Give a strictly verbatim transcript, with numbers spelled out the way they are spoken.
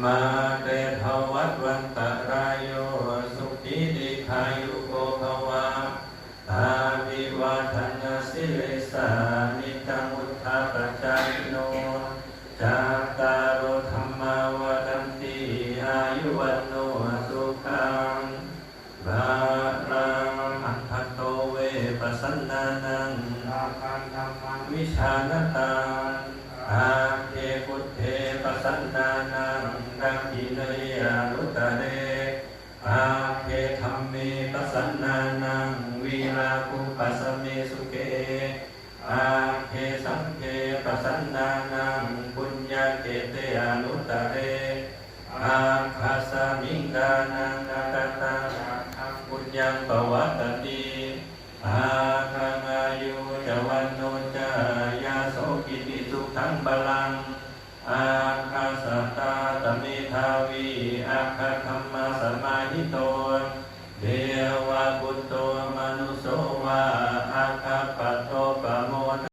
Mā te bhavatvantarāyo sukhī dīghāyuko bhava. Abhivādanasīlissa niccaṃ vuḍḍhāpacāyino cattāro dhammā vaḍḍhanti āyu vaṇṇo sukhaṃ balaṃ. Aṅgatto ve pasannānaṃ aggaṃ dhammaṃ vijānataṃ agge gutthe pasannānaṃ dakkhiṇeyye anuttare agge dhamme pasannānaṃ virāgūpasame sukhe agge saṅghe pasannānaṃ puññakkhette anuttare aggasmiṃ dānaṃ dānaṃ puññaṃ pavaḍḍhati aggaṃ āyu ca vaṇṇo ca yaso kitti sukhaṃ balaṃ aggaṃ satthā ca medhāvī aggadhammasamāhito